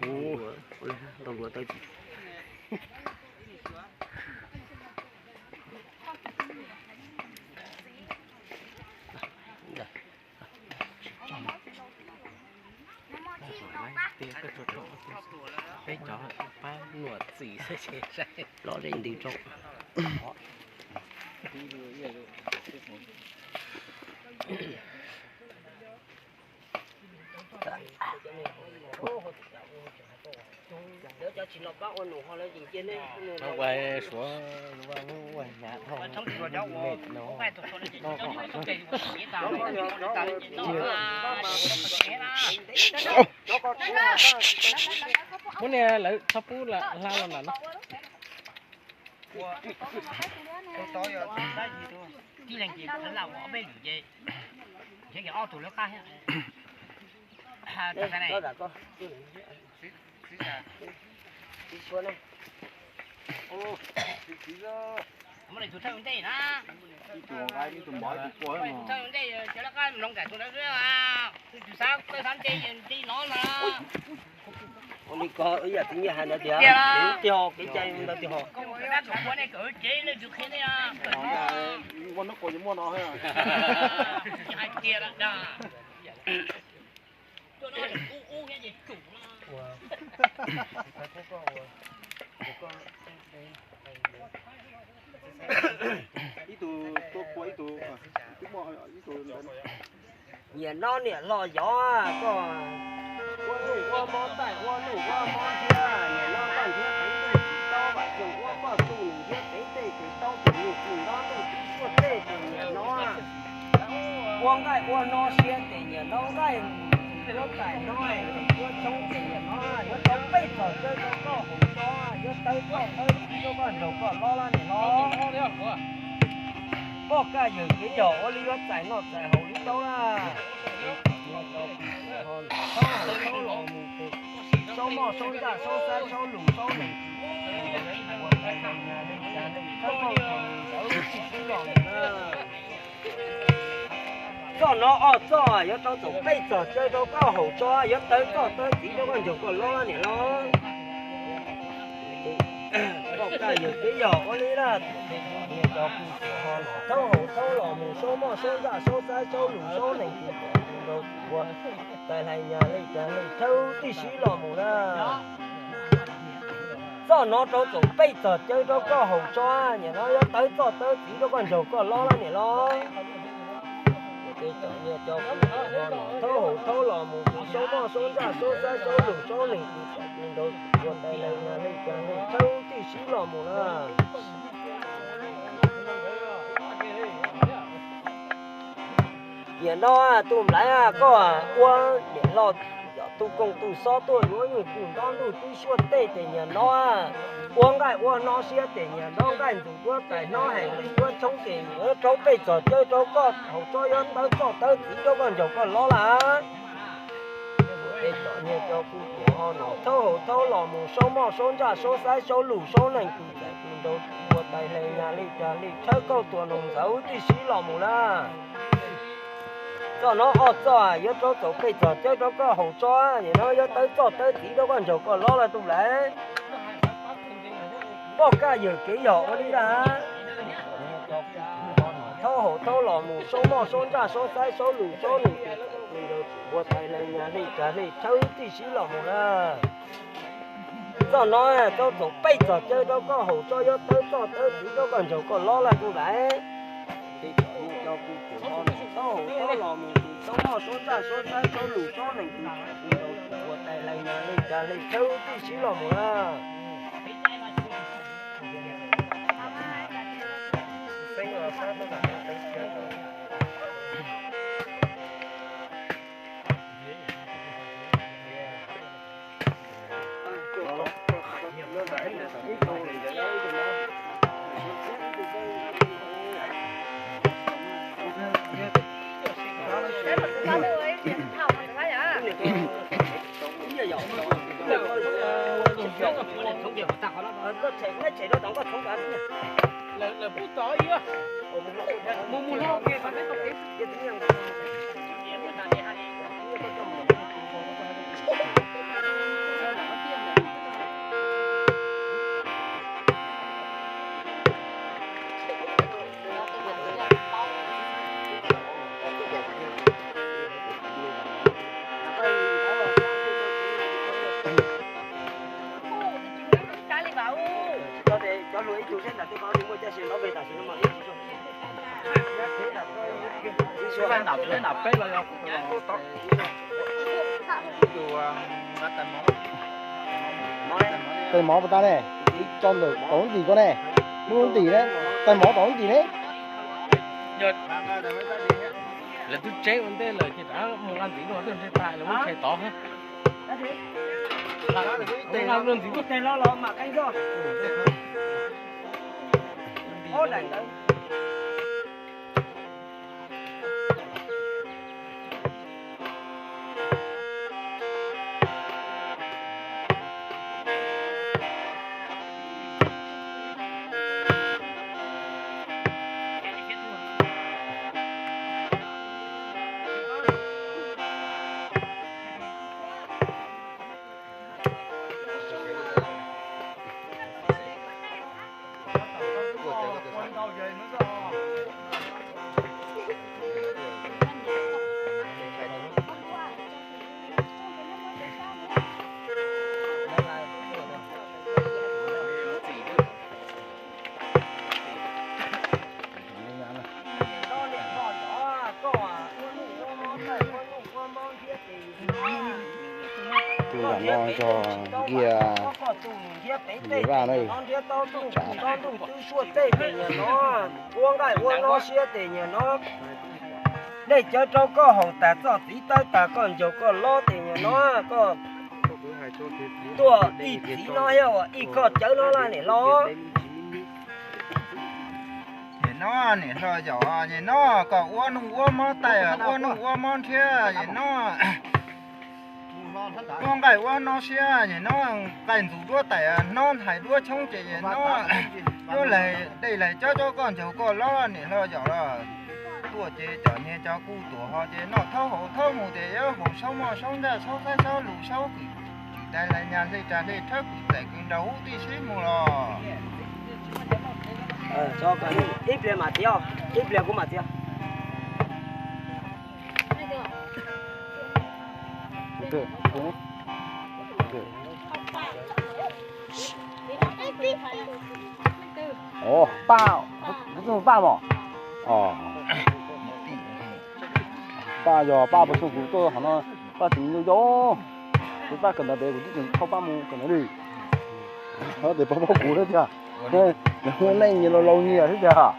Tau luav tau tsis. Peb cov pab nuam txim xwb ces los ze ntws rau. Muab niag lawv txhob pub hla los ntawm no. Muab tus thawj ntej na. Muab tus thawj ntej cov laj qab mloog nkaus tus ntawd xwb. Tus xav tawj xav ntse ntse no mas. Ua li ko ib yam txiv Nyiaj hais ntawd tiag, tiag, kev cai ntawd tiag hos. Koj ua dab tsis ua nej kawm tsev nej tsis qhia nej. Ua nub quas yuav muaj no. Hais tiag lawm dag. Ib tug tua qhua ib tug, ib tug. Niam no niam hlob yog koj ua noj ua mob, tais ua noj ua mob thiab, niam no koj nrhiav teev ntuj tsis tau, vam xyoos ua koj tug nws nrhiav teev tej tes tau tus nus tus nto ntuj tib suab tej tes niam no. Ua nqaij ua no siab tes niam no nqaij, yuav tais no, yuav tshoob tes niam no, yuav tau pej txog cawv rau koj haus tso, yuav tawv txoj tawv txiv rau koj nraug koj lob lab niam no. Poj kaj yawm kev yog ua li yuav txais noj txais haus li tau laj. Saub moj saub ntsaj saub xaib saub lus saub nees, ua tais leej nyas leej tsa leej thawb kauj thaum ntawd tib si los mus na. Txoj no ob txoj yuav rau txaus pej txog cawv rau koj haus tso, yuav tawv txoj tawv txiv rau koj nraug koj lob lab niam los. Poj kaj yawm kev yog ua li laj, niag cov kuj tuam ho los thaub haus thaub los mus saub moj saub ntsaj saub xaib saub lus saub nees tus tuam tus nraug tus ua tais leej nyas leej tsa leej thawb tib si los mus na. Txoj no rau txaus pej txog cawv rau koj haus tso, niam no yuav tawv txoj tawv txiv rau koj nraug koj lob lab niam los. Niag cov kuj tuam ho los thaub haus thaub los mus tus saub moj saub ntsaj saub xaib saub lus saub nees tus tuam tus nraug tus ua tais leej nyas leej tsa leej thawb tib si los mus na. Niam no tus nplaiv koj ua niam hlob yog tug kooj tug xob tuaj yuav nyuj tug nto ntuj tib suab tej tes niam no ua nqaij ua no siab tes niam no nqaij ntxuav tuab tais no heev li tuab tshoob tes niam rau pej txog cawv rau koj haus tso, yuav tawv txoj tawv txiv rau koj nraug koj lob laj. Tej tom niag cov kuj tuam ho los thaub haus thaub los mus saub moj saub ntsaj saub xaib saub lus saub nees tus txais tus nraug ua tais leej nyas leej tsa leej thawb kauj tuam nus ntxawv tib si los mus na. Txoj no ob txoj yuav rau txaus pej txog cawv rau koj haus tso, niam no yuav tawv txoj tawv txiv rau koj nraug koj lob laj tus nplaiv. Poj kaj yawm kev yog ua li laj. Thaub haus thaub los mus saub moj saub ntsaj saub xaib saub lus saub nees tus txais tus nraug ua tais leej nyas leej tsa leej thawb tib si los mus na. Txoj no rau txaus pej txog cawv rau koj haus tso, yuav tawv txoj tawv txiv rau koj nraug koj lob laj tus nplaiv. Tej tom niag cov kuj tuam ho los thaub haus thaub los mus tus saub moj saub ntsaj saub xaib saub lus saub nees tus txais tus nraug ua tais leej nyas leej tsa leej thawb tib si los mus na. Tais mov puas tas ne? Tso ntawm tau lub ntim ko ne. Lub ntim ne, tais mov tau lub ntim ne. Lawv twb tseb ua ntej lawm ces rov mus nqa ntxiv dua, twb ntshe tas lawv muab tshem tod. Nqa ntxiv dua. Tus lam no yog Nkias Vaj na. Tsam ua nqaij ua no siab tes nyuag no, dej cawv rau koj haus tas, txoj txiv tawb tas koj ncaug koj lob tes nyuag no, koj tuaj ib txiv no yog ua ib koj cawv no laj niam hlob. Nyem no niam hlob yom, nyem no koj ua nuj ua mob taij, ua nuj ua mob nrhiab, nyem no ua nqaij ua no siab, nyem no nqaij ntxuv duab taim, hnob hais duab choob ces nyem no yuav laig dej laig cawv rau koj ncaug koj lob niam hlob yom los. Tuaj ces cov niag cov kuj tuam ho ces noj thaub haus thaub mus ces yuav haus saub moj saub ntsaj saub xaib saub lus saub kws, tsis tais laig nyas hle ras hle rhawb kws txais kws nraug hub tij sib mus los. Ib pliag mam txiav, ib pliag kuv mam txiav. Paj, kuv txoj Paj mos. Paj yog Paj puas xyoo kuv tuaj qhov no, Paj tsis yau yau, kuv Paj kawm ntawv pem kuv twb tseem thauj Paj mus kawm ntawv li. Tes pab pab kuv thiab tiag, neej nyias laus laus nyias thiab tiag.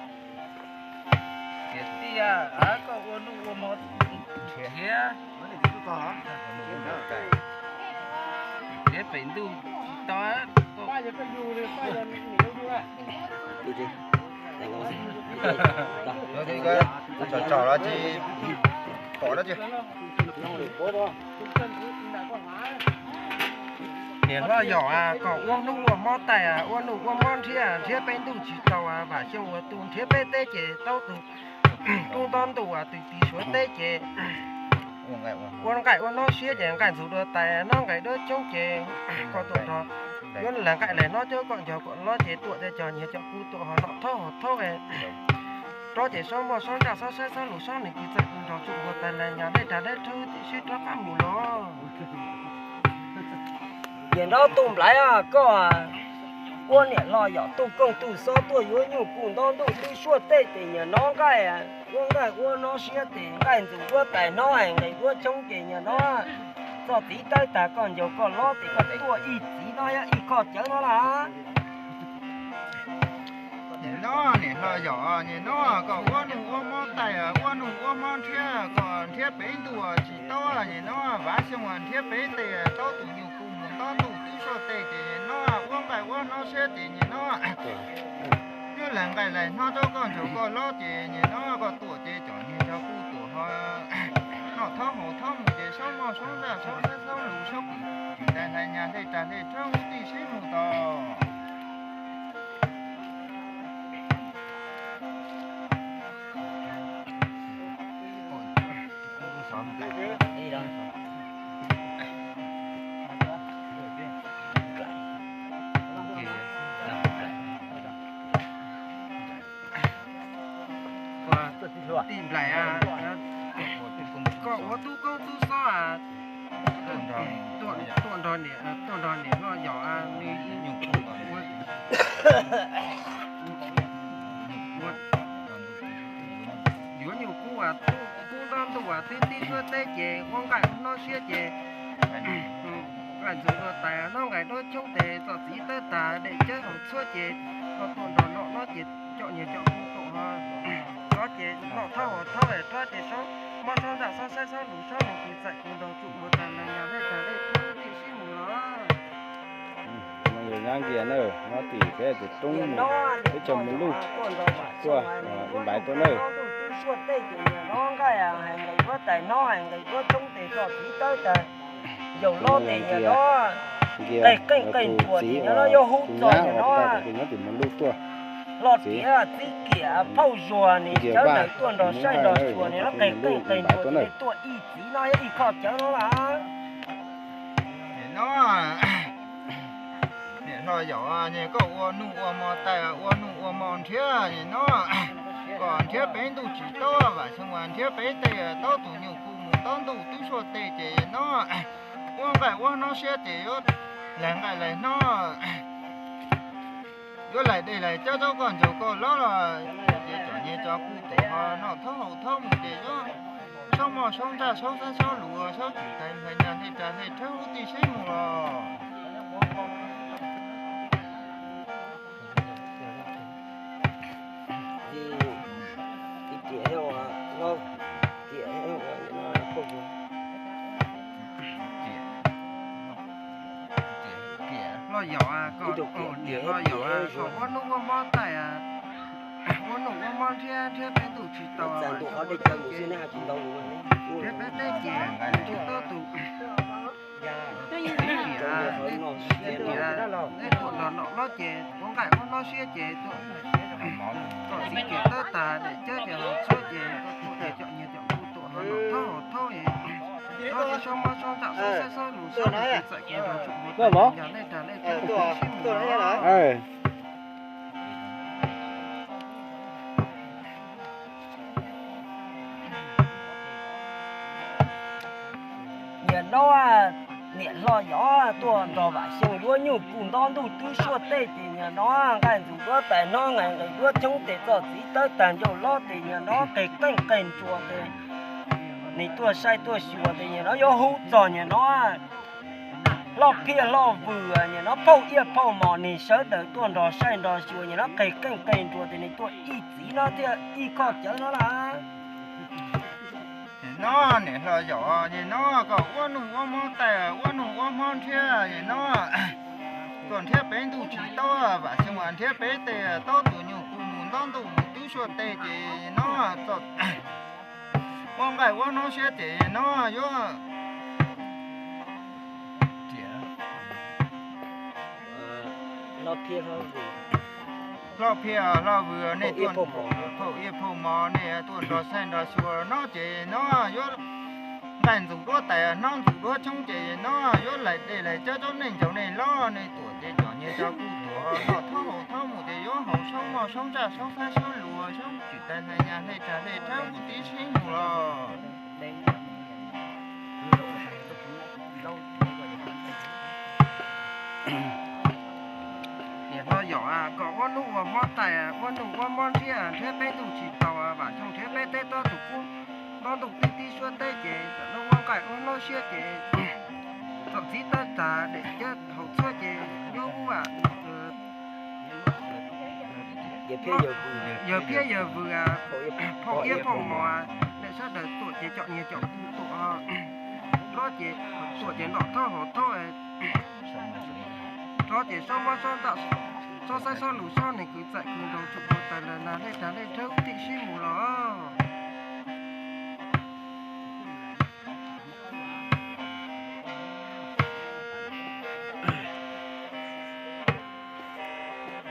Nrhiav pem ntuj tsis tau. Tsom tsom los tsis pom dab tsi. Niam hlob yom, koj ua hnub ua mob taij, ua nuj ua mob nrhiab, nrhiav peb ntuj tsis tau, vam xyoo uas tus nrhiav peb teb ces tau tus tub nto ntuj uas tus tis suav teb ces ua nqaij ua no siab ces nqaij ntxuv dua tais, hnob nqaij duab choob ces koj tuaj nrog yuav laig nqaij laig hnob cawv koj ncaug koj lob ces tuaj tej cov niag cov kuj tuam ho noj thaub haus thaub, rov ces saub moj saub ntsaj saub xaib saub lus saub nws kws txais kws nraug tsuj npua tais laig nyas hle ras hle rhawb tij sib rov qab mus los. Niam no tus nplaiv, koj ua niam hlob yom, tus kooj tus xob tuaj yuav nyuj kuj nto ntuj twb suaj tej tes nyuag no nqaij, ua nqaij ua no siab tes nqaij ntxuv duab tais hnob nqaij duab choob ces nyuag no txoj txiv tawb tag koj ncaug koj lob tes koj tuaj ib txiv no yog ib koj cawv no laj. Nyem no niam hlob yom, nyem no koj ua nuj ua mob taij, ua nuj ua mob nrhiab, koj nrhiav pem ntuj tsis tau, nyem no vam xyoo nrhiav pem tes tau tus nyuj kuj mus nto ntuj twb suaj tej ces nyem no ua nqaij ua no siab ces nyem no yuav laig nqaij laig hnob rau koj ncaug koj lob ces nyem no koj tuaj ces cov niag cov kuj tuam ho noj thaub haus thaub mus ces saub moj saub ntsaj saub xaib saub lus saub kws tsis tais laig nyas hle ras hle rhawb hub tij sib mus tod. Tij nplaim, koj ua tub koob tub xob tuaj nrog niam, tuaj nrog niam hlob yom, nws ua Yuav nyuj kub uas kub ntaub ntuj uas tib tib suab teb ces ua nqaij ua hnob siab ces nqaij ntxuav dua tais hnob nqaij duab choob tes txom txiv tawb tas dej cawb haus txhuab ces ho tuaj nrog no no ces cov nyias cov kuj tuaj ho no ces noj thaub haus thaub es rab ces xob mob xob ntsaj xob saib xob lus xob nws tus txaim tus nraug tsum ua tas los yog lej tag lej thaub tib sib mus los. Yus nyab nkias na, nyob tim peb tus roob teb chaws Moos Luj tuaj, Npaiv tuaj na. Suab tej ces nyias no nqaij hais nqaij duab tais hnob hais nqaij duab choob tes txom txiv tawb tas yaus lob tes nyias no qeej qeej qeej ntsuas ces nyob no yuav hub txog nyias no. Nyob tim Moos Luj tuaj, hlo tiav txib kiam phauj zuag nws sawv daws tuaj nrog saib nrog xyuas nws no qeej qeej qeej ntsuas ces tuaj ib txiv no yog ib qho cawv no las. Nim no niam hlob Yaum, koj ua nuj ua mo tais ua nuj ua mo nrhiav nim no kom nrhiav peb ntuj tsis taub vam xyoo uas nrhiav peb tej taub tus nyuj kuj mus taub ntuj twb suab tej ces no ua nqaij ua hnob siab ces yuav laig nqaij laig hnob, yuav laig dej laig cawb txob koj ntsaug koj lob los ces cov nyias cov kuj tus ho noj thaub haus thaub mus ces yuav saub moj saub ntsaj saub saib saub lus saub tsis tais nplaig nyas hle ras hle rhawb hub tib sib mus los. Hlob Yaum, koj niam hlob Yaum, koj ua nuj ua mob tais, ua nuj ua mob nrhiav nrhiav peb ntuj tsis tau, nrhiav peb teb ces tsis tau tus tias nej tuaj nrog nom no ces ua nqaij ua hnob siab ces tuaj, kom txiv kiag tawb tas dej cawb ces haus txhuab ces tuaj ces cov nyias cov kuj tuaj ho nom thaub haus thaub es thaub ces saub moj saub ntsaj saub saib saub lus saub nws tus txaim tus nraug tsum ua tas los yog lej tag lej thaub tib sib mus los. Nim no niam hlob Yaum tuaj nrog vam xyoo yuav nyuj kuj ntaub ntuj twb suab tej ces nim no nqaij ntxuav duab tais hnob nqaij nqaij duab choob tes txoj txiv tawb tag ncauj lob tes nim no qeej qeej qeej ntsuas tes nws tuaj saib tuaj xyuas tes nim no yuav hub txog nim no hlob Phiaj hlob Vwm nim no phauj Iab phauj Mos nws sawv daws tuaj nrog saib nrog xyuas nim no qeej qeej qeej ntsuas tes nws tuaj ib txiv no thiaj ib qho cawv no las. Nim no niam hlob Yaum, nim no koj ua nuj ua mob tais ua nuj ua mob nrhiav nim no tuaj nrhiav peb ntuj tsis taub vam xyoo uas nrhiav peb tej taub tus nyuj kuj mus ntaub ntuj mus twb suab tej ces nim no ua nqaij ua hnob siab ces nim no yuav hlob Phiaj hlob Vwm, nej tuaj, phauj Iab phauj Mos nej tuaj nrog saib nrog xyuas no ces no yuav nqaij ntxuav duab tais hnob ntxuav duab choob ces no yuav laig dej laig cawb txob nej ntsaug nej lob nej tuaj ces cov nyias cov kuj tuaj noj thaub haus thaub mus ces yuav haus saub moj saub ntsaj saub saib saub lus saub tsis tais nplaig nyas hle ras hle rhawb hub tib sib mus los. Niam hlob Yaum, koj ua nuj ua mob tais ua nuj ua mob nrhiav nrhiav peb ntuj tsis tau vam xyoo nrhiav peb teb taub tus kub ntaub ntuj twb tib suab teb ces txawm ua nqaij ua hnob siab ces txom txiv tawb tas dej cawb haus txhuab ces yuav hub yawg Phiaj yawg Vwm, phauj Iab phauj Mos, nej sawv daws tuaj ces cov nyias cov kuj tuaj, rov ces tuaj ces noj thaub haus thaub, rov ces saub moj saub ntsaj saub saib saub lus saub nws tus txaim tus nraug tsum ua tas los yog lej tag lej rhawb hub tib sib mus los.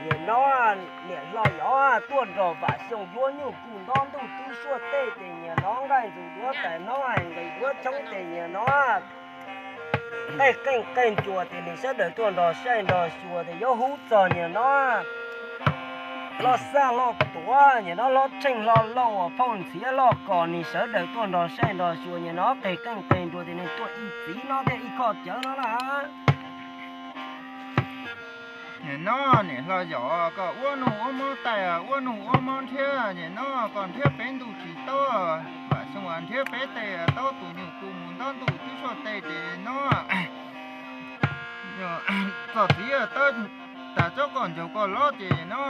Nim no niam hlob Yaum tuaj nrog vam xyoo yuav nyuj kuj ntaub ntuj twb suab tej ces nim no nqaij ntxuav duab tais hnob hais nqaij duab choob ces nim no qeej qeej qeej ntsuas ces nws sawv daws tuaj nrog saib nrog xyuas ces yuav hub txog nim no hlob Xab hlob Tuav nim no hlob Tsheej hlob Lauj uas phauj Ntxhiav hlob Kos nws sawv daws tuaj nrog saib nrog xyuas nim no qeej qeej qeej ntsuas ces nws tuaj ib txiv no thiaj ib qho cawv no las. Nim no niam hlob Yaum, koj ua nuj ua mob taij, ua nuj ua mob nrhiav, nim no koj nrhiav peb ntuj tsis tau, Vam Xyooj nrhiav peb tej, tau tus nyuj kub mus nto ntuj twb suab tej ces no txog txiv tawb tas tsob koj ncaug koj lov ces no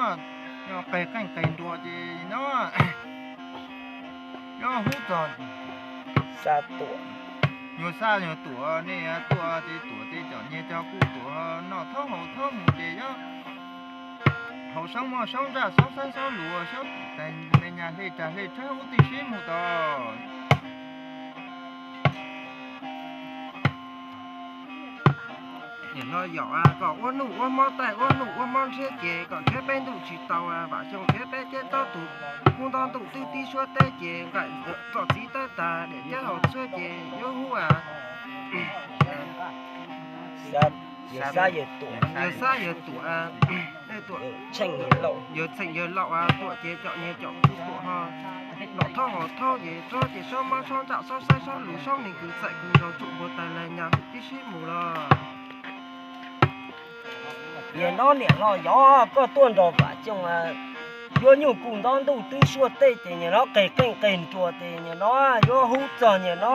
qeg qeej qeg nruas ces no yuav hub txog, yuav xa yuav tuam, nej tuaj ces tuam ces cov nyias cov kuj tuam, noj thaub haus thaub mus ces yuav haus saub moj saub ntsaj saub xaib saub lus saub tsis tais me nyuam hle ras hle rhawb hub tib sib mus tod. Nim no Yaum, koj ua nuj ua mob taij ua nuj ua mob nrhiav ces koj nrhiav peb ntuj tsis tau, Vam Xyooj nrhiav peb ceb tsob tus kub nto ntuj twb tib suab teb ces nqaij txoj txiv tawb tas diam cab haus txhuab ces yuav hub yawg xab yawg tuam, yawg txheej yawg laus tuam ces cov nyias cov kuj tuam ho noj thaub haus thaub ces rov ces saub moj saub ntsaj saub xaib saub lus saub neeg kws txaim kws nraug tsuam npua tais lais nyas tib sib mus los. Nim no niam hlob Yaum, koj tuaj nrog Vam Xyooj yuav nyuj kub nto ntuj twb suab tej ces nim no qeg qeej qeg nruas ces nim no yuav hub txog nim no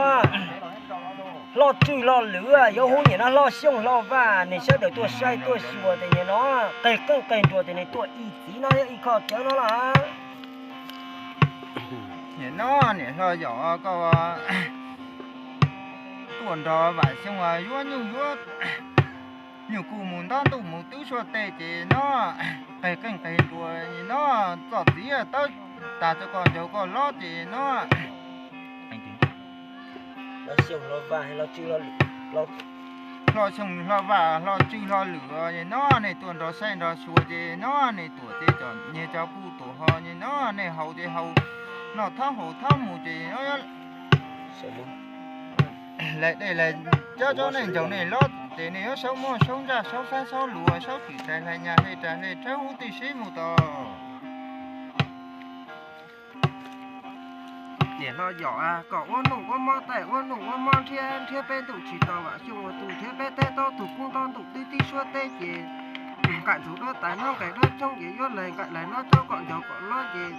hlob Tswj hlob Lwm, yuav hub nim no hlob Xyooj hlob Vaj, nej sawv daws tuaj saib tuaj xyuas ces nim no qeg qeej qeg nruas ces nej tuaj ib txiv no yog ib qho cawv no los. Nim no niam hlob Yaum, koj tuaj nrog Vam Xyooj yuav nyuj yuav nyuj kub mus nto ntuj mus twb suab tej ces no qeg qeej qeg nruas no txoj txiv tawb tas tso koj ncaug koj lov ces no hlob Xyooj hlob Vaj hlob Tswj hlob Lwm nej tuaj nrog saib nrog xyuas ces no nej tuam ces cov nyias cov kuj tuam ho no nej haus ces haus noj thaub haus thaub mus ces lais dej lais cawb tsob neej ncaug nej lov ces nej yuav saub moj saub ntsaj saub xaib saub lus saub tsis tais lais nyas hle ras hle rhawb hub tib sib mus tod. Niam hlob Yaum, koj ua nuj ua mob taij ua nuj ua mob nrhiav nrhiav peb ntuj tsis tau, Vam Xyooj ua tus nrhiav peb teb tsob tus kub nto ntuj twb tib suab teb ces nqaij ntxug duab tais no nqaij duab tshoob ces yuav lais nqaij lais no tsob koj ncaug koj lov ces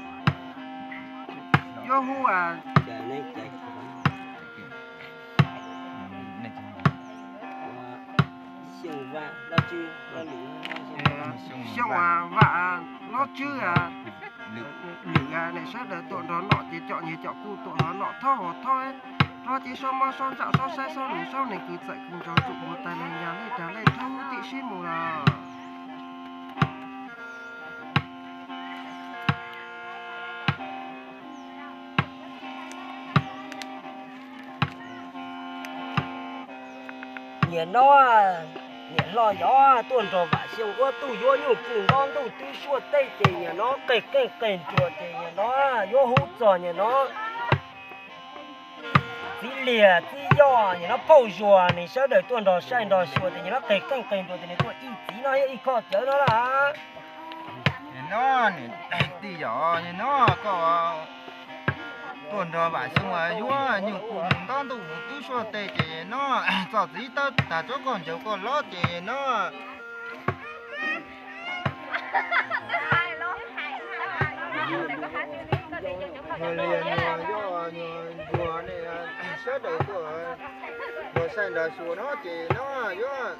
yuav hub Xyooj Vaj, hlob Tswb, hlob Lwm, hlob Tswb, nej sawv daws tuaj nrog noj ces cov nyias cov kuj tuam ho noj thaub haus thaub, rov ces saub moj saub ntsaj saub xaib saub lus saub neeg kws txaim kws nraug tsuam npua tais lais nyas hle ras hle rhawb hub tib sib mus los. Nim no niam hlob Yaum tuaj nrog Vam Xyooj ua tug yuav nyuj kub nto ntuj twb suab tej ces nim no qeg qeej qeg nruas ces nim no yuav hub txog nim no txiv liag txiv yoj nim no phauj Zuag, nej sawv daws tuaj nrog saib nrog xyuas ces nim no qeg qeej qeg nruas ces nej tuaj ib txiv no yog ib qho cawv no los. Nim no niam tij Yaum, nim no koj tuaj nrog Vam Xyooj yuav nyuj kub mus nto ntuj mus twb suab tej ces no txoj txiv tawb tas tsob koj ncaug koj lov ces no Nyuag liag nyuag yoj nyuag Zuag, nej sawv daws tuaj nrog saib nrog xyuas no ces no yuav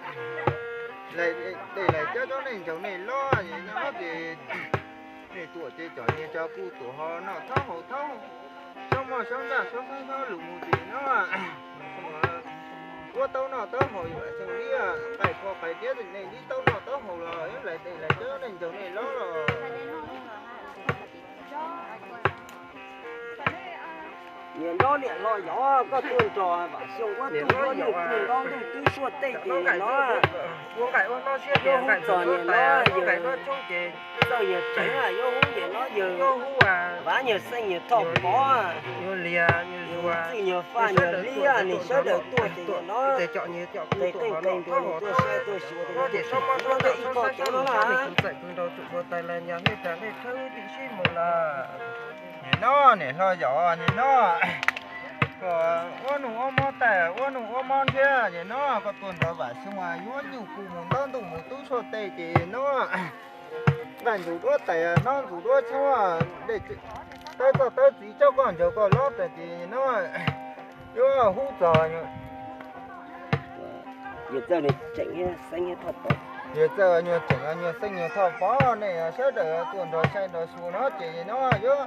lais dej lais cawb tsob neej ncaug nej lov ces no ces nej tuam ces cov nyias cov kuj tuam ho noj thaub haus thaub, saub moj saub ntsaj saub xaib saub lus mus ces no ua tau noj tau haus yuav xeeb liab qais kho qais diab nej ib tau noj tau haus los yuav lais dej lais cawb tsob neej ncaug nej lov los. Nim no niam hlob Yaum, koj tuaj nrog Vam Xyooj ua tug yuav nyuj kub nto ntuj twb suab tej ces nim no yuav hub txog nim no yawg txawj yawg tsev, yuav hub nim no yawg Vam, yawg Xeeb, yawg Thoj Pov, yawg Txwj, yawg Faj, yawg Liab, nej sawv daws tuaj ces nim no qeej qeej nruas tuaj saib tuaj xyuas ces nim no ib qho cawv no na. Nim no niam hlob Yaum, nim no Ua nug ua mob tais, ua nug ua mob nrhiab ces no koj tuaj nrog Vam Xyooj yuav nyuj kuj mus ntaub ntuj mus tub suab tej ces no nqaij ntxuv duab tais, hnob ntxuv duab tshoob, tawb txoj tawb txiv cob koj ncaug koj lob tas ces no yuav hub txog. Yawg txawj nws tseem xeeb nyuag thoj pov, yawg txawj nyuag tseem nyuag xeeb nyuag thoj pov, nej sawv daws tuaj nrog saib nrog xyuas no ces no yuav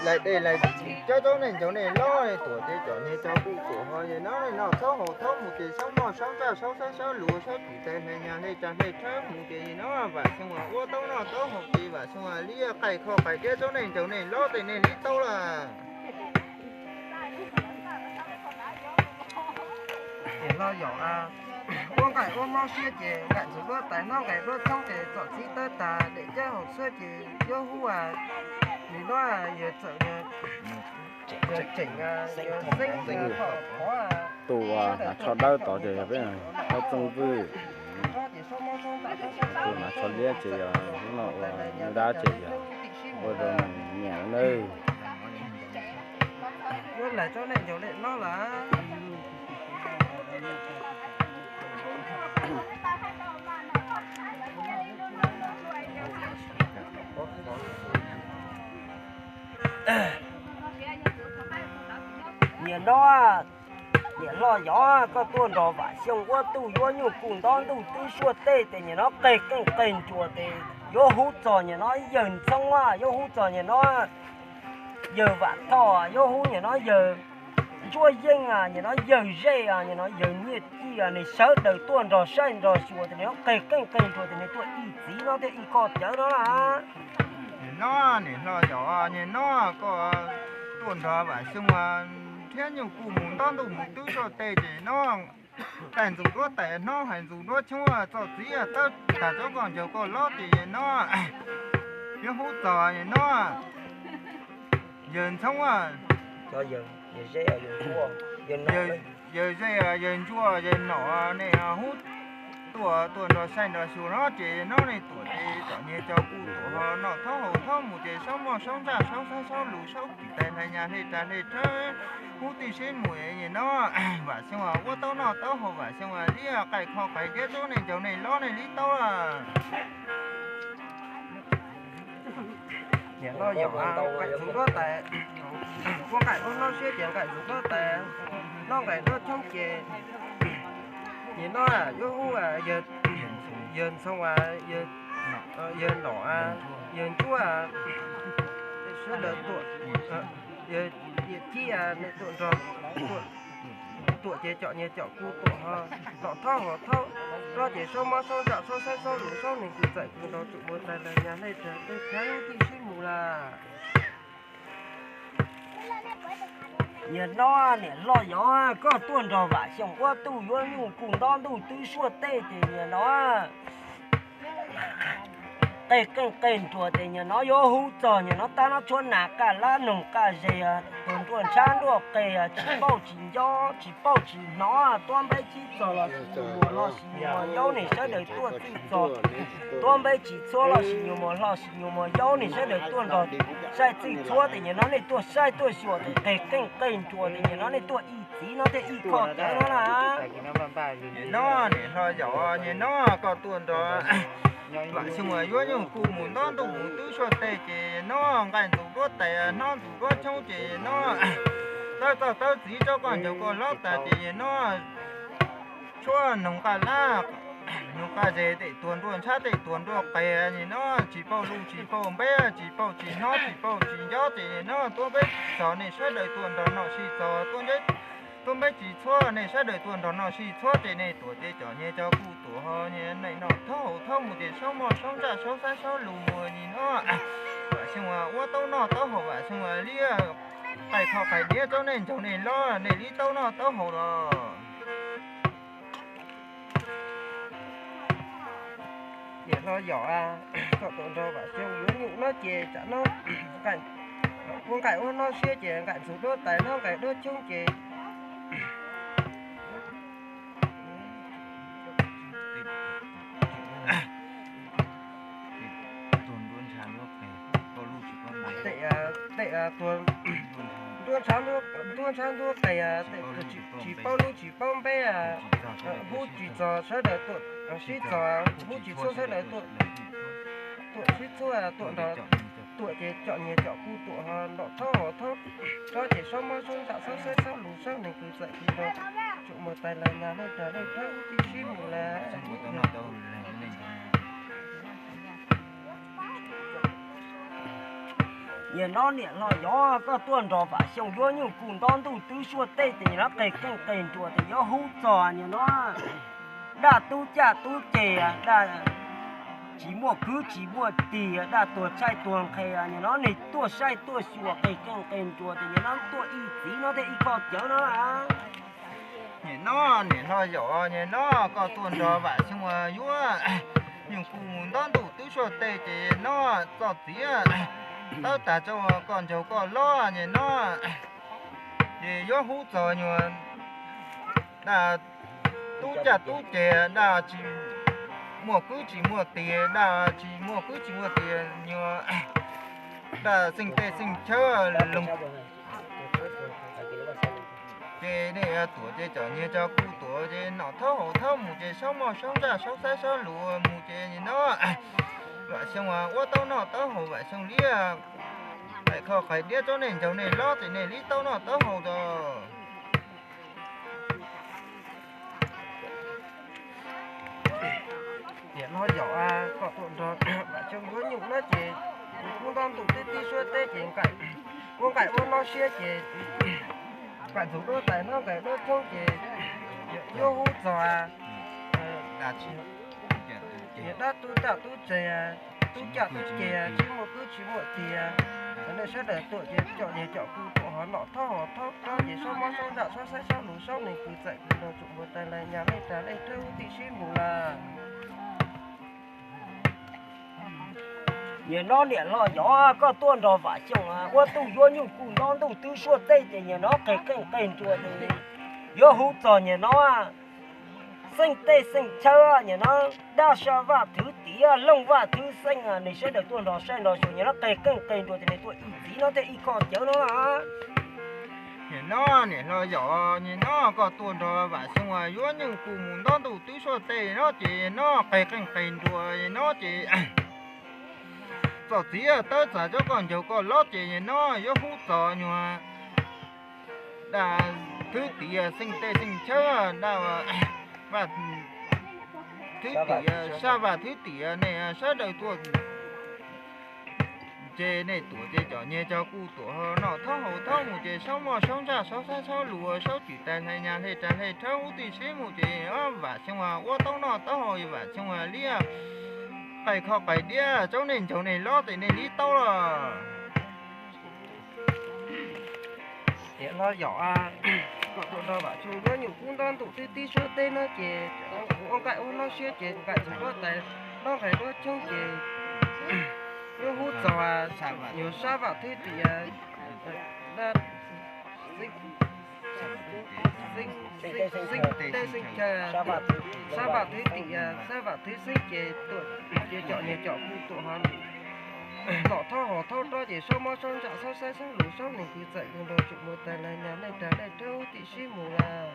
laim dej laim cov tsob neej ncaug nej lob tuam ces cov niag cov kuj tuam ho ces no nej noj thaub haus thaub mus ces saub moj saub ntsaj saub xab saub lus saub twm tais hle nyas hle cas hle tshawb mus ces no Vam Xyooj ua taub noj taub haus ces Vam Xyooj li qaij kho qais diab tsob neej ncaug nej lob tej nej li taub lawm. Niam hlob Yaum, ua nqaij ua mob siab ces nqaij ntxuv duab tais, hnob nqaij duab tshoob ces txoj txiv tawb tas, dej cawb haus txhuab ces yuav hub. Nim no yawg txawm tseem xeeb thoj pov, tus uas hnav tsho dawb tod ces yog peb hlob Txooj Vwj, tus hnav tsho liab ces yog hnub no ua nyuj dab ces yog ua rau nws nyiam nawb. Yuav laim tsob neej ncaug nej lob lawm. Niam no, niam hlob Yaum, koj tuaj nrog Vam Xyooj ua tuj yuav nyuj kuj ntaub ntuj tub suab tej ces nim no qeg qeej qeg nruas ces yuav hub txog nim no yawg Ntxhoob, yuav hub txog nim no yawg Vam Thoj, yuav hub nim no yawg Ntsuab Yeej, nim no yawg Zej, nim no yawg Nyiaj Ci, nws sawv daws tuaj nrog saib nrog xyuas ces nim no qeg qeej qeg nruas ces nws tuaj ib txiv no thiaj ib qho cawv no na. Nim no niam hlob Yaum, nim no koj tuaj nrog Vam Xyooj nrhiav nyuj kuj mus ntaub ntuj mus tub suab tej ces no nqaij ntxuv duab tais, hnob hais ntxuv duab tshoob, txoj txiv tawb tas tsob koj ncaug koj lob ces no yuav hub txog nim no yawg Ntxhoob, yawg Zej, yawg Ntsuab, yawg nom, nej hub tuaj tuaj nrog saib nrog xyuas no ces no nej tuam ces cov niag cov kuj tuam ho noj thaub haus thaub mus ces saub moj saub ntsaj saub xab saub lus saub twm tais hle nyas hle cas hle tshawb hub tij sib mus no Vam Xyooj ua taub noj taub haus, Vam Xyooj li qaij kho qais diab tsob neej ncaug nej lob nej li taub lawm. Niam hlob Yaum, nqaij ntxuv duab tais, ua nqaij ua hnob siab ces nqaij ntxuv duab tais, hnob nqaij duab tshoob ces nim no yuav hub yawg Ntxhoo, yawg nom, yawg Ntsuab, sawv daws tuaj, yawg Nyiaj Ci, nej tuaj nrog tuaj ces cov niag cov kuj tuam ho noj thaub haus thaub, tsob ces saub mob saub ntsaj saub xab saub lus saub neeg kws txawm kws nrog tsum ua tais lawm nyas hle tag tej thawb tij sib mus lawm. Niam no, niam hlob Yaum, koj tuaj nrog Vam Xyooj ua tuj yuav nyuj kuj ntaub ntuj tub suab tej ces niam no qeg qeej qeg nruas ces niam no yuav hub txog niam no tab no tshuab nas qaj lab noog qaj ze, tuag nruaj ntshab nruaj qe, tsis pauj tsis nco tsis pauj tsis hnov, tuab npeb txhib txog los sis nyuam muas hlob sis nyuam muas yaub nej sawv daws tuaj txwj txog, tuab npeb tsis txhua los sis nyuam muas hlob sis nyuam muas yaub nej sawv daws tuaj nrog saib txwj txhua ces niam no nej tuaj saib tuaj xyuas ces qeg qeej qeeg nruas ces niam no nej tuaj ib txiv no thiaj ib qho cawv no na. Niam no, niam hlob Yaum, niam no koj tuaj nrog Vam Xyooj yuav nyuj kuj mus ntaub ntuj mus tub suab tej ces no nqaij ntxuv duab tais hnob ntxuv duab tshoob ces no tawb txoj tawb txiv tsob koj ncaug koj lob tas ces no tshuab noog qaj lab noog qaj ze tej tuag nruaj ntshab tej tuag nruaj qe, nim no tsis pauj lus tsis pauj npeb tsis pauj tsis hnov tsis pauj tsis nco ces nim no tuab npeb txhib txog nej sawv daws tuaj nrog noj sib txog, tuab npeb tsis txhua nej sawv daws tuaj nrog noj sib txhua ces nej tuam ces cov niag cov kuj tuam ho nej noj thaub haus thaub mus ces saub moj saub ntsaj saub xab saub lus mus nim no Vam Xyooj ua taub noj taub haus, Vam Xyooj li qaij kho qais diab tsob neeg ncaug nej lob nej li taub noj taub haus los. Niam hlob Yaum, koj tuaj nrog Vam Xyooj yuav nyuj no ces tsam no ua nqaij ua hnob siab ces nqaij ntxuv duab tais hnob nqaij duab tshoob ces tej tuag Ntuj ntshav ntuj qes, tsis paub lub tsis paub npeb, hu tsis txog sawv daws tuaj, sib txog hu tsis txhua sawv daws tuaj, tuaj sib txhua tuaj nrog, tuaj ces cov nyias cov kuj tuaj ho ntom thaub hos thaub, tsob ces xob mob xob ntsaj xob saib xob lus xob neeg kwv txawm kwv nraug, tsuam muag tais lawv nyas leej rag leej rhawb ub tib sib mus lawm. Nim no niam hlob Yov, koj tuaj nrog Vam Xyooj yuav nyuj kuj nto ntuj twb suab teb ces nim no qeg qeej qeg nruas ces yuav hub txog nim no daj tub caj tub ces, daj tsis muaj kwv tsis muaj tij, daj tuag tshaib tuag nqhis, nim no neeg tuaj saib tuaj xyuas qeg qeej qeg nruas ces nim no tuaj ib txiv no thiaj ib qho cawv no. Nim no niam hlob Yov, nim no koj tuaj nrog Vam Xyooj yuav nyuj kuj nto ntuj twb suab teb ces no txoj txiv tawb tag tso koj ncaug koj lob nim no ces yuav hub txog nyuag daj tub caj tub ces, daj tsis muaj kwv tsis muaj tij, daj tsis muaj kwv tsis muaj tij, nyuag daj xeej teb xeej chaw loo. Ces nej tuaj ces cov nyias cov kuj tuaj ces ntom thaub hau thaub mus ces xob mob xob ntsaj xob saib xob lus mus ces nim no Vam Xyooj ua taub noj taub haus, Vam Xyooj liab qais kho qais diab tsob nej ncaug nej lob ces nej li taub noj taub haus tas. Niam hlob Yov, koj tuaj nrog Vam Xyooj yuav nyuj no ces kuj nto ntuj twb tib suab teb ces nqaij ua nqaij ua no siab ces nqaij ntxuag duab tais no nqaij duab thoob ces yuav hub txog daj tub caj tub ces, tub caj tub ces tsis muaj kwv tsis muaj tij, nej sawv daws tuaj ces cov nyias cov kuj tuaj ho ntom thaub hau thaub tsob ces xob mob xob ntsaj xob saib xob lus xob neeg kwv txawm kwv nraug, tsuam muag tais lawv nyas leej rag leej rhawb ub tib sib mus lawm. Nim no niam hlob Yov, koj tuaj nrog Vam Xyooj ua tuj yuav nyuj kuj nto ntuj twb suab teb ces nim no qeg qeej qeg nruas ces yuav hub txog nim no xeej teb xeej chaw, nim no daj sab vaj thwv tim, loog vaj thwv xeej, nej sawv daws tuaj nrog saib nrog xyuas nim no qeg qeej qeg nruas ces nej tuaj ib txiv no thiaj ib qho cawv no. Nim no niam hlob Yov, nim no koj tuaj nrog Vam Xyooj yuav nyuj kuj mus nto ntuj twb suab teb no ces no qeg qeej qeg nruas no ces txoj txiv tawb txag tsob koj ncaug koj lob ces nim no yuav hub txog nyuag daj thwv tim, xeej teb xeej chaw, daj vaj thwv tim, sab vaj thwv tim, nej sawv daws tuaj ces nej tuaj ces cov nyias cov kuj tuaj ho noj thaub hau thaub mus ces xob mob xob ntsaj xob saib xob lus xob cwm tais hle nyas hle rag hle rhawb ub tib sib mus ces Vam Xyooj ua taub noj taub haus, Vam Xyooj liab qais kho qais diab tsob nej ncaug nej lob ces nej li taub los. Niam hlob Yov, koj tuaj nrog Vam Xyooj yuav nyuj kuj nto ntuj twb tib suab teb no ces ua nqaij ua no siab ces nqaij ntxuag duab tais no nqaij duab thoob ces yuav hub txog nyuag sab vaj thwv tim, xeej teb xeej chaw, sab vaj thwv tim, sab vaj thwv xeeb ces tuaj ces cov nyias cov kuj tuaj ho ntom thaub hau thaub tsob ces xob mob xob ntsaj xob saib xob lus xob neeg kwv txawm kwv nraug, tsuam muag tais lawv nyas leej rag leej rhawb ub tib sib mus lawm.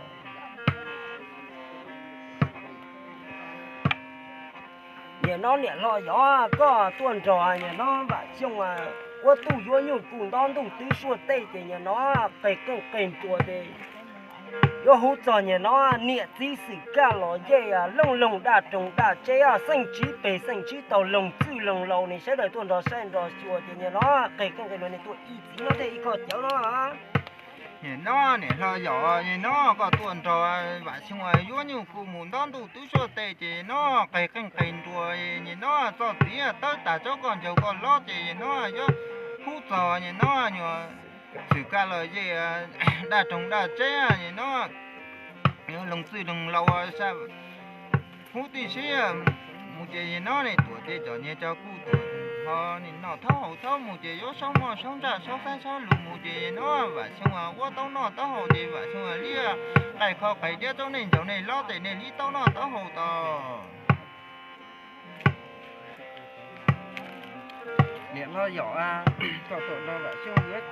Nim no niam hlob Yov, koj tuaj nrog nim no Vam Xyooj ua tuj yuav nyuj kuj nto ntuj twb suab teb ces nim no qeg qeej qeg nruas ces yuav hub txog nim no niam txiv xwm kaj los yej, looj loog daj roog daj tseb, xeej tsis pem xeej tsis taug, loog txwj loog laus, nej sawv daws tuaj nrog saib nrog xyuas ces nim no qeg qeej qeg nruas nej tuaj ib txiv no thiaj ib qho cawv no. Nim no niam hlob Yov, nim no koj tuaj nrog Vam Xyooj yuav nyuj kuj mus nto ntuj twb suab teb ces no qeg qeej qeg nruas, nim no txoj txiv tawb tag tsob koj ncaug koj lob ces nim no yuav hub txog nim no nyuag xwm kaj los yej, daj roog daj tseb, nim no loog txwj loog laus, hub tib sib mus ces nim no nej tuaj ces cov nyias cov kuj tuaj ho noj thaub hau thaub mus ces yuav xob mob xob ntsaj xob saib xob lus mus ces nim no Vam Xyooj ua taub noj taub hau ces Vam Xyooj liab qais kho qais diab tsob nej ncaug nej lob ces nej li taub noj taub hau tas. Niam hlob Yov, koj tuaj nrog Vam Xyooj yuav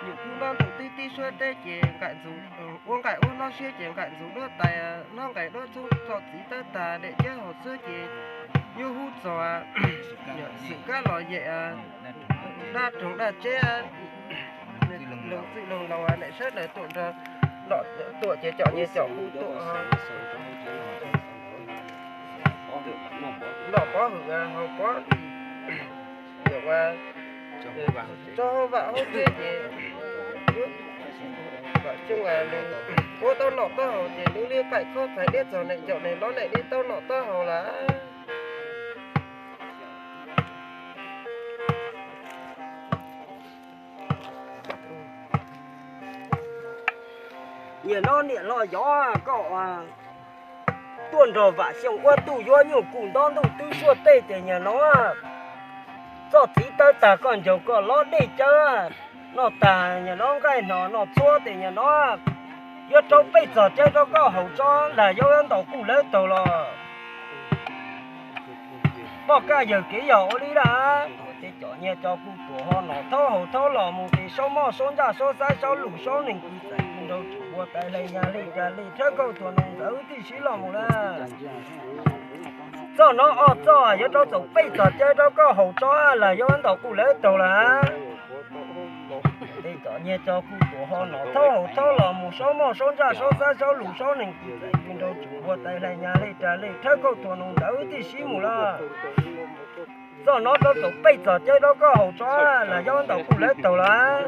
nyuam qhuav noj ntub tib tib suab teb ces nqaim ntxuv, ua nqaim ua noj siab ces nqaim ntxuv duab tais, noj nqaim duab txuj txo txiv tawb tag dej cawb hauv xwb ces yuav hub txog xwm kab los yem daj roog daj tseb, leej txiv leej laus nim sawv daws tuaj nrog, tuaj ces cov nyias cov kuj tuaj noj pov hwm haus pov, yog ua tso hauv vam hauv tsev ces, kom xyoo li, puab taub nom taub hau ces lub liab qaim khob txhais deb txog neej caum neeg hlob neej deb taub nom taub hau lawm. Nim no niam hlob Yov, koj tuaj nrog Vam Xyooj ua tuj yuav nyuj kuj ntaub ntuj twb suab tej ces nim no txoj txiv tawb tag koj ncaug koj hlob dej cawb, noj tag nim no nqaij hno noj txhua ces nim no yuav rau pej txog cawb rau koj haus tso, lam yau yuav ntaus kuj lawv taug los. Poj kaj yawg kev yog ua li lawm, ces cov nyias cov kuj tuam ho nom thaub haus thaub los mus ces saub moj saub ntsaj saub xab saub lus saub neeg kwv txawm nrau tsuj npua tais hlais nyas hle ras hle rhawb kauj tuam noog ntawd wb tib sib los mus lawm. Txoj no ob txoj yuav rau txaus pej txog cawb rau koj haus tso, lam yau yuav ntaus kuj lawv taug lawm. Ces cov nyias cov kuj tuam ho nom thaub haus thaub los mus saub moj saub ntsaj saub xab saub lus saub neeg kwv txawm nrau tsuj npua tais hlais nyas hle ras hle rhawb kauj tuam noog ntawd wb tib sib mus lawm. Txoj no rau txaus pej txog cawb rau koj haus tso, lam yau yuav ntaus kuj lawv taug lawm.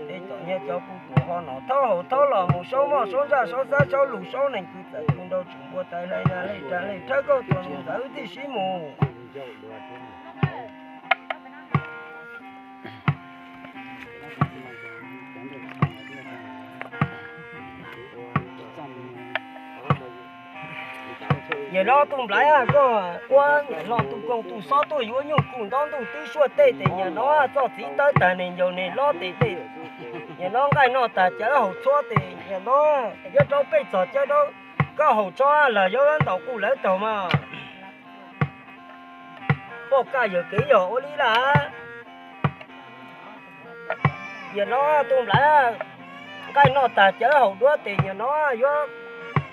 Ces cov nyias cov kuj tuam ho nom thaub haus thaub los mus saub moj saub ntsaj saub xab saub lus saub neeg kwv txawm nrau tsuj npua tais hlais nyas hle ras hle rhawb kauj tuam noog ntawd wb tib sib mus. Nim no tus nplaiv, koj ua niam hlob tus koog tus xob tuaj yuav nyuj kuj ntaub ntuj twb suab tej ces nim no txoj txiv tawb tag neeg ncaug neeg hlob tej tej, nim no nqaij noj tag cawv haus txhua tej nim no yuav rau pej txog cawb rau koj haus tso, lam yau yuav ntaus kuj lawv taug mas. Poj kaj yawg kev yog ua li lawm. Nim no tus nplaiv, nqaij noj tag cawv haus duab tej nim no yuav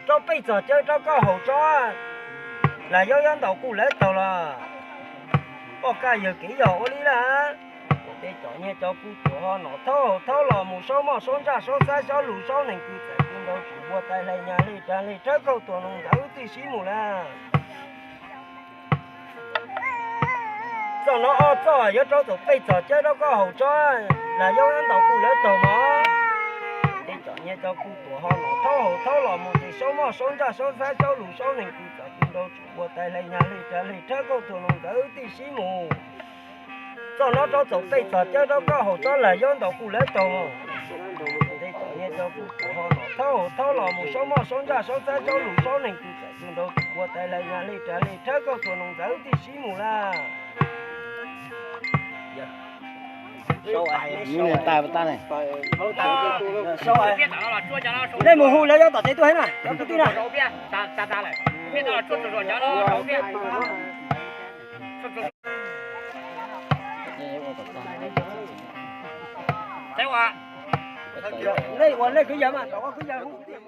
rau pej txog cawb rau koj haus tso, lam yau yuav ntaus kuj lawv taug los. Poj kaj yawg kev yog ua li lawm. Ces cov nyias cov kuj tuam ho nom thaub haus thaub los mus saub moj saub ntsaj saub xab saub lus saub neeg kwv txawm nrau tsuj npua tais hlais nyas hle ras hle rhawb kauj tuam noog ntawd wb tib sib mus lawm. Txoj no ob txoj yuav rau txaus pej txog cawb rau koj haus tso, lam yau yuav ntaus kuj lawv taug mas. Ces cov nyias cov kuj tuam ho nom thaub haus thaub los mus ces saub moj saub ntsaj saub xab saub lus saub neeg kwv txawm nrau tsuj npua tais hlais nyas hle ras hle rhawb kauj tuam noog ntawd wb tib sib mus. Txoj no rau txaus pej txog cawb rau koj haus tso, lam yau yuav ntaus kuj lawv taug. Ces cov nyias cov kuj tuam ho nom thaub haus thaub los mus saub moj saub ntsaj saub xab saub lus saub neeg kwv txawm nrau tsuj npua tais hlais nyas hle ras hle rhawb kauj tuam noog ntawd wb tib sib mus lawm. Nej mus hu lawv cov tom tsev tuaj thiab na, cov kwv tij na. Nej ua nej kwv yawg mas, kom ua kwv yawg hu kwv tij.